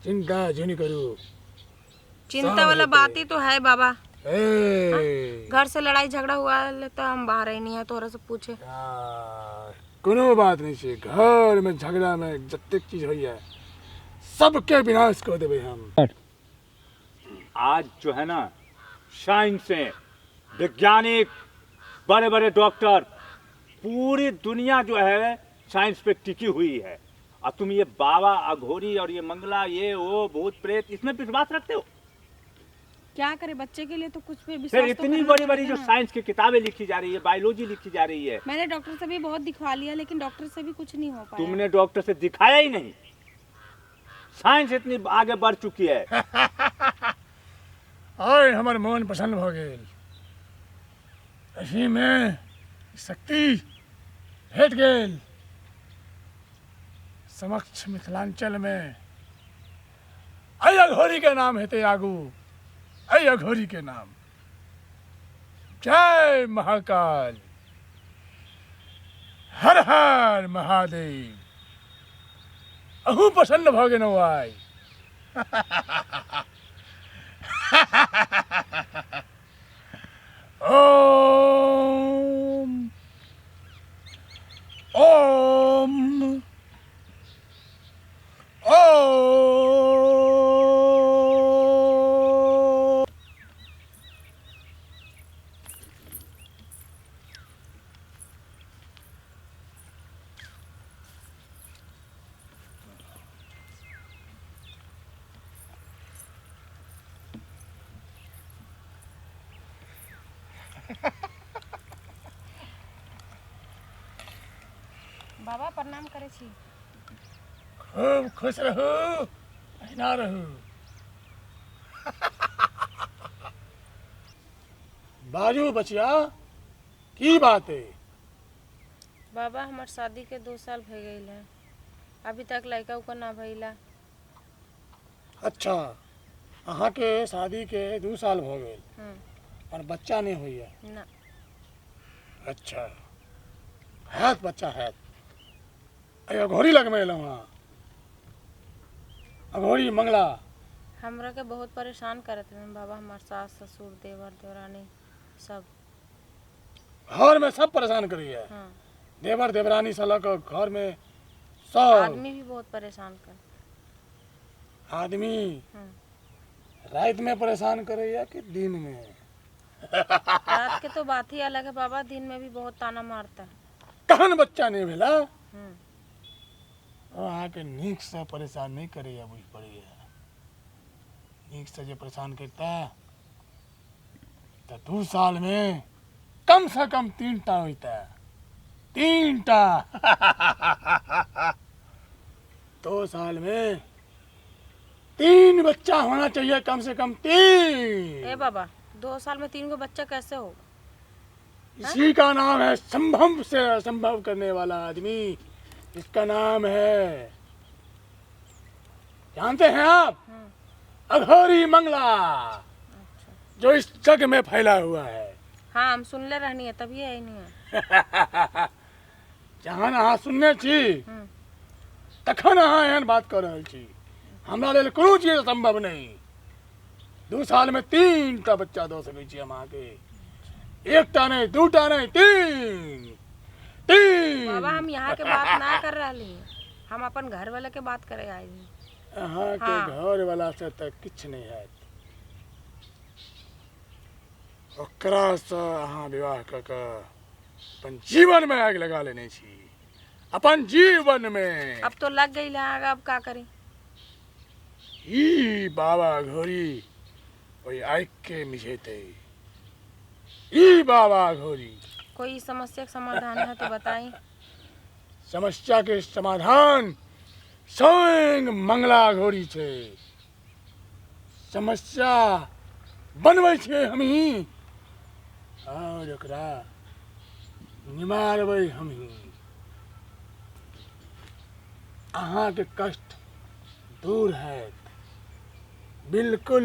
चिंता जुनि करू। चिंता सब वाला हेतै। बात ही तो है बाबा। ए घर से लड़ाई झगड़ा हुआ है तो हम बाहर ही नहीं है तोरा से पूछे। आ, कोनो बात नहीं छै, घरमे झगड़ामे जतेक चीज होइए सबके विनाश कऽ देबै हम। आज जो है ना साइंस से वैज्ञानिक, बड़े बड़े डॉक्टर, पूरी दुनिया जो है साइंस पे टिकी हुई है, और तुम ये बाबा अघोरी और ये मंगला, ये वो भूत प्रेत, इसमें विश्वास रखते हो? क्या करे, बच्चे के लिए तो कुछ भी फिर विश्वास तो इतनी करना बड़ी बड़ी पड़ेगा जो ना। साइंस की किताबें लिखी जा रही है, बायोलॉजी लिखी जा रही है। मैंने डॉक्टर से भी बहुत दिखवा लिया, लेकिन डॉक्टर से भी कुछ नहीं हो पाया। तुमने डॉक्टर से दिखाया ही नहीं। साइंस इतनी आगे बढ़ चुकी है। आइ हमर मोन प्रसन्न भऽ गेल, एहिमे शक्ति भेट गेल। समक्ष मिथिलांचलमे एहि अघोरीके नाम हेतै आगू, एहि अघोरीके नाम। जय महाकाल, हर हर महादेव। अहूँ प्रसन्न भऽ गेलहुँ आइ। ओम ओम ओम। बाबा प्रणाम करै छी। खूब खुश रहू, अहिना रहू। बाजू बचिया, की बात है? बाबा हमार शादी के 2 साल भे गईल है, अभी तक लड़का उका ना भइला। अच्छा, अहाँके शादी के 2 साल भऽ गेल और बच्चा नहीं होइए? ना। अच्छा, हैत बच्चा हैत। अरे अघोरी लगमे एलहुँ हँ, अघोरी मंगला। हमरा के बहुत परेशान करत रहे बाबा, हमार सास ससुर देवर देवरानी सब। घर में सब परेशान करैया? हाँ। देवर देवरानी से लऽ कऽ घर में सब आदमी भी बहुत परेशान कर। आदमी? हाँ। रात में परेशान करैया कि दिन में? रात के तो बात ही अलग है बाबा, दिन में भी बहुत ताना मारता है। तहन बच्चा नहीं भेला? ओ अहाँके नीकसँ परेशान नहीं करैया बुझि पड़ैया। नीकसँ जे परेशान करता तऽ 2 साल में कम से कम 3 टा होता, 3 टा। 2 साल में 3 बच्चा होना चाहिए, कम से कम 3। ए बाबा, 2 साल में 3 गो बच्चा कैसे होगा? इसी का नाम है संभव से असंभव करने वाला आदमी। इसका नाम है, जानते हैं आप? अघोरी मंगला। अच्छा। जो इस जग में फैला हुआ है। हाँ, हम सुनले रहनी है तभी है नहीं है। जहन अहाँ सुनने छी तखन अहाँ एहन बात कऽ रहल छी। हमरा लेल कोनो चीज असंभव नहीं। 2 साल में 3 टा बच्चा दऽ सकै छी हम अहाँके, 1टा नहीं, 2टा नहीं, 3 3। बाबा हम यहाँ के बात ना कर रही हैं, हम अपन घर वाले के बात करे आए हैं। अहाँ के हाँ। घर वाला से तऽ किछु नहीं हैत, ओकरा से अहाँ विवाह कऽ कऽ अपन जीवन में आगि लगा लेने छी, अपन जीवन में। अब तो लग गई आग, अब का करी? ई बाबा घोरी ओहि आगि के मिझेतै, ई बाबा घोरी। कोई समस्या के समाधान है तो बताई। समस्या के समाधान स्वयं मंगला घोरी छै। समस्या बनबै छियै हमही और ओकरा निमारबै हमही। अहाँके कष्ट दूर हैत, बिल्कुल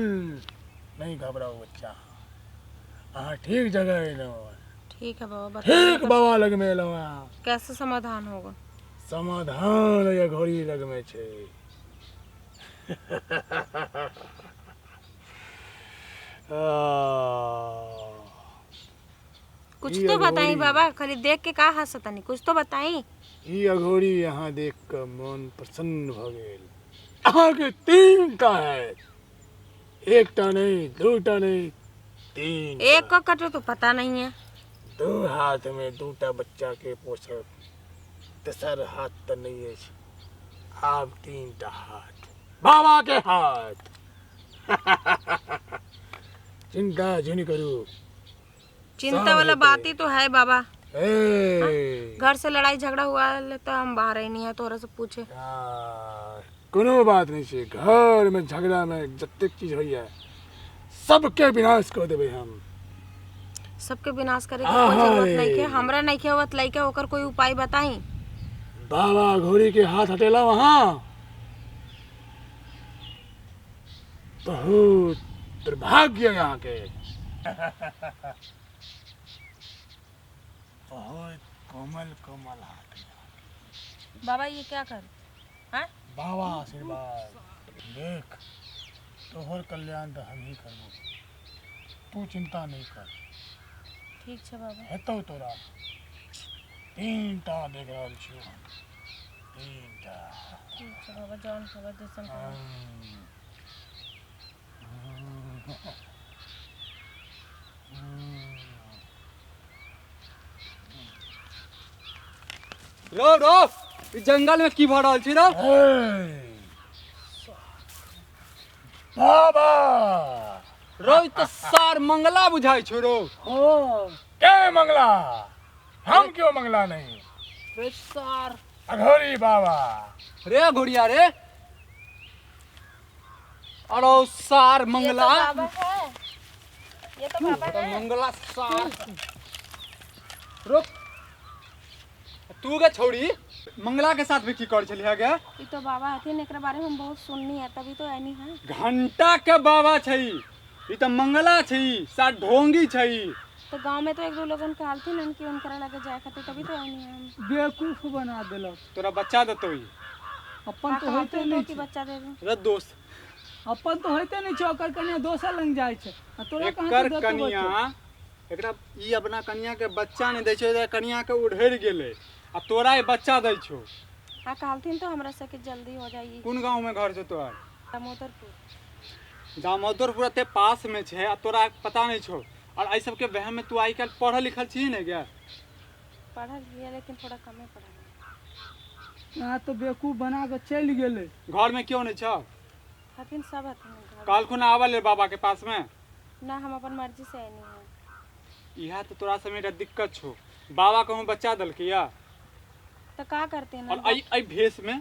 नहीं घबराओ बच्चा, अहाँ ठीक जगह एलहुँ। ठीक है बाबा, बताइए ठीक तो। बाबा लग में एलहुँ अहाँ। कैसे समाधान होगा? समाधान ये घोड़ी लग में छै। कुछ ई तो बताई अघोरी। बाबा, खाली देख के का हंसतनी, कुछ तो बताई। ई अघोरी यहाँ देख कऽ मन प्रसन्न भऽ गेल। अहाँके 3 टा है, एकटा नहि, दूटा नहि, तीन। एक को कटो तो पता नहीं है। दू हाथ में दूटा बच्चा के पोसब, तेसर हाथ तऽ नहि अछि। आब 3 टा हाथ बाबा के हाथ। चिंता जुनि करू। चिंता वाला हेतै। बात ही तो है बाबा। ए घर से लड़ाई झगड़ा हुआ है तो हम बाहर ही नहीं है तोरा से पूछे। आ, कोनो बात नहीं छै। घरमे झगड़ामे जतेक चीज होइए, सबके विनाश कऽ देबै हम। सबके विनाश करे के कोई आहा जरूरत रे। नहीं है। हमरा नहीं के होवत लइका, ओकर कोई उपाय बताई। बाबा घोड़ी के हाथ हटेला वहाँ, बहुत दुर्भाग्य यहाँ के। बहुत कोमल कोमल हाथ है। बाबा, ये क्या कर हैं? बाबा आशीर्वाद। देख, तोहर कल्याण तो हम ही करबो, तू चिंता नहीं कर। ठीक छै बाबा। हेतौ तोरा। 3 टा देख रहल छियौ हम, 3 टा। ठीक छै बाबा, जौन खबर जैसन खबर। रौ रौ, ई जंगल में की भऽ रहल छै रौ? बाबा। रौ, ई तऽ सार मंगला बुझाइ छौ रौ। के मंगला? हम क्यों मंगला नहीं? रे सार। अघोरी बाबा। रे घोड़िया रे, अरे सार मंगला। ये तो बाबा है, ये तो बाबा तो है। मंगला सार, रुक तू गे छौड़ी, मंगला के साथ भी की कर छलियै गे? ई तो बाबा हथिन, एकरा बारे में हम बहुत सुननी है, तभी तो ऐनी है। घंटा के बाबा छै ई तऽ मंगला छै, सार ढोंगी छै। तो गांव में तो एक दो लोगन कहलथिन उनकी उनकरा लगे जाए खातिर, तभी तो ऐनी है हम। बेवकूफ बना देलक। तोरा बच्चा देतौ ई। अपन हाँ, तऽ होइते कहलथिन तो नहि कि छै। बच्चा दे दो। रे दोस्त। अपन तऽ होइते नहि छै, ओकर कनिया दोसर लग जाइ छै आ तोरा कहाँ से एकर देतौ कनिया बच्चा? एकरा ई अपना कनिया के बच्चा नहि दै छै, एकरा कनिया के उढ़ेर गेलै आ तोरा ई बच्चा दै छौ। हाँ, कहलथिन तो हमरा से कि जल्दी हो जाई। कोन गाँव में घर छौ तोहर? दामोदरपुर। दामोदरपुर एते पास में छै आ तोरा पता नहि छौ? और एहि सबके वहम में तू आइ काल्हि पढ़ल लिखल छी ने गे? पढ़ल हिए, लेकिन थोड़ा कमे पढ़ल। यहाँ तऽ बेवकूफ बना कऽ चलि गेलै। घर में क्यों नहि छौ? हथिन, सब हथिन घर। काल्हि खुना आवल ले बाबा के पास में? ना, हम अपन मर्जी से ऐनी है। इएह तऽ तोरा सबमे एकटा दिक्कत छौ। बाबा कहूँ बच्चा देलकै या? तो का करते ना? और एहि एहि भेष में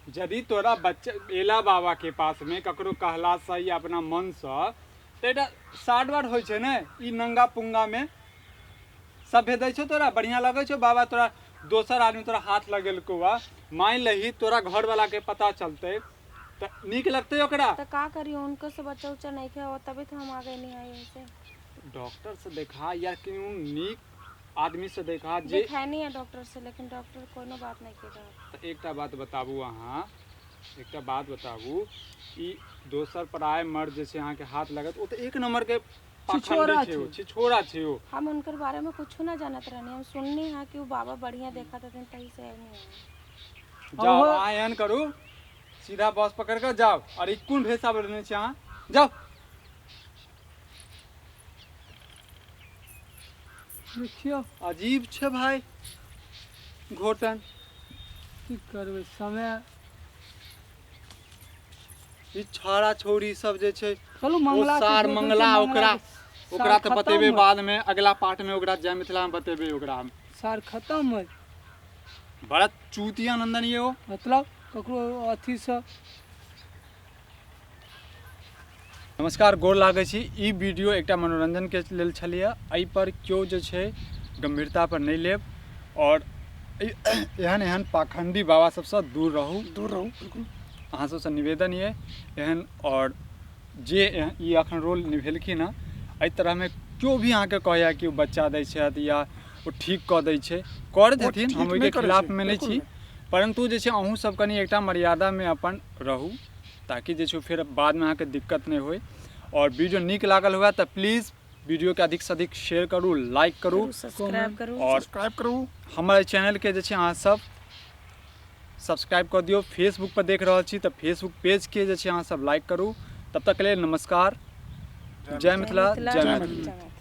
यदि तोरा बच्चा एला बाबा के पास में ककरो कहलासँ या अपना मनसँ, तऽ एकटा साठ बार होइ छै ने। ई नंगा पुंगा में सब भेदै छौ, तोरा बढ़िआँ लगै छौ बाबा? तोरा दोसर आदमी तोरा हाथ लगेलकौ आ मान लही तोरा घरवाला के पता चलतै तऽ नीक लगतै ओकरा? तो का करी, उनको से बच्चा उच्चा नहीं खे हो, तभी तो हम आ गए नहीं आए ऐसे। डॉक्टर से देखा या कोनो नीक आदमी से देखा जे। दिखाई नहीं है डॉक्टर से, लेकिन डॉक्टर कोनो बात नहीं की। तऽ एकटा बात बताबू अहाँ, एकटा बात बताबू, ई दोसर पराय मर्द जे छै अहाँके हाथ लगत, ओ तऽ एक नंबर के छिछोरा पाखंडी छै ओ। छै। छिछोरा छै ओ। हम उनकर बारे में कुछ ना जानत रहनी। हम सुननी है कि वो बाबा बढ़िया देखा था, तही से नहीं आए। जाओ, अहाँ एहन करू, सीधा बस पकड़ कऽ जाउ। और ई कोन भेषा बनेने छी अहाँ? जाउ। देखियौ। अजीब छै भाई घोटन। की करबै समय। ई छौड़ा छौड़ी सब जे छै चलू ओ मंगला के सार देखै छियै, मंगला ओकरा के ओकरा सार तऽ खतम बतेबै है। बाद में, अगला पार्ट में ओकरा जय मिथिला में बतेबै ओकरा हम। सार खतम है। बड़ा चूतिया नंदन ये ओ। मतलब ककरो अथीसँ। नमस्कार, गोर लागै छी। ई वीडियो एकटा मनोरंजनके लेल छलैए। एहिपर केओ जे छै गंभीरता पर नहि लेब आओर एहन एहन पाखंडी बाबा सबसँ दूर रहू। दूर रहू बिल्कुल। अहाँ सबसँ निवेदन यऽ एहन आओर जे ई अखन रोल निभेलखिन हँ, एहि तरहमे केओ भी अहाँके कहैए कि ओ बच्चा दै छथि या ओ ठीक कऽ दै छै, करैत ओ हेथिन, ठीक हम नहि ओहिके करै छै, खिलाफमे नहि बिल्कुल छी। नहि। परन्तु जे छै अहूँ सब कनि एकटा मर्यादामे अपन रहू, ताकि जे छै फेर बादमे अहाँके दिक्कत नहि होइ। आओर वीडियो नीक लागल हुए तऽ प्लीज वीडियोके अधिकसँ अधिक शेयर करू, लाइक करू, सब्सक्राइब करू आओर सब्सक्राइब करू। हमर एहि चैनलके जे छै अहाँ सब सब्सक्राइब कऽ दियौ। फेसबुक पर देख रहल छी तऽ फेसबुक पेजके जे छै अहाँ सब लाइक करू। तब तक के लेल नमस्कार, जय मिथिला, जय मैथिली। जय मैथिली।